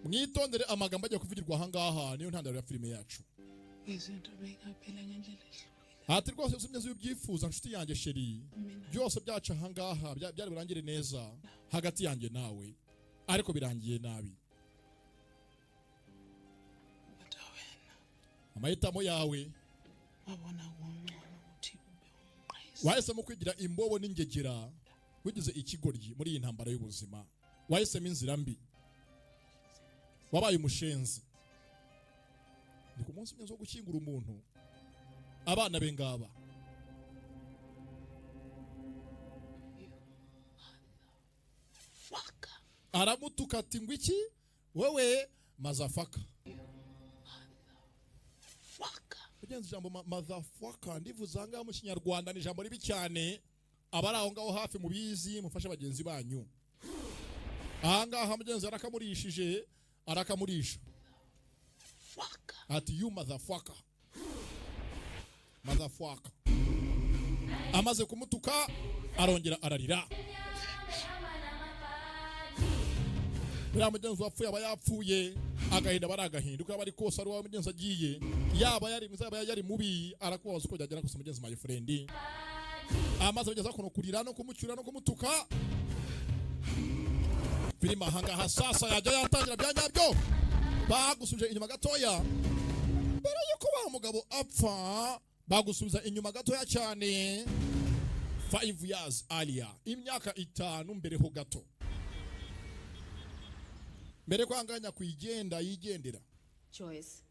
Mwitondere amagambo ajya kuvugirwa ahangaha, niyo ntandaro ya filime yacu. Izinto beyingaphela ngendlela ehlukile. Ati rwose usibye ubyifuza, nshuti yanjye chérie, Mina byose byaca ahangaha byari burangire neza hagati yanjye nawe, ariko birangiye nabi. Kodwa wena Amahitamo yawe, wabona kungcono ukuthi ube umqayisi. Wahisemo kwigira imbobo n'ingegera, wigize ikigoryi muri iyi ntambara y'ubuzima. Wahisemo inzira mbi, wabaye umushenzi. Ni ku munsi mwiza wo gushyingura umuntu, abana be ngaba. You motherfucker. Aramutuka ati: "Ngo iki wowe, motherfucker?" Fucker. Ugenza ijambo motherfucker, ndivuze ahangaha mu Kinyarwanda, ni ijambo ribi cyane. Abari aho ngaho hafi mubizi, mufashe bagenzi banyu. Ahangaha mugenzi arakamurishije, arakamurisha. Fucker. Ati: "You motherfucker, motherfucker." Amaze kumutuka arongera ararira. Buriya mugenzi wapfuye aba yapfuye, agahinda aba ari agahinda. Uko yaba ari kose, ari uwawe mugenzi agiye, yaba yari mwiza, yaba yari mubi, arakubabaza uko byagera kose, mugenzi, my friend. Amaze kugeza kuno kurira no kumucyura no kumutuka, filime ahangaha sasa yajya yatangira bya nyabyo. Bagusubije inyuma gatoya mbere yuko wa mugabo apfa, bagusubiza inyuma gatoya cyane, 5 years earlier, imyaka 5 mbere ho gato, mbere ko anganya kuyigenda yigendera. Joyce,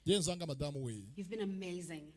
Genzanga madamu we. you've been amazing.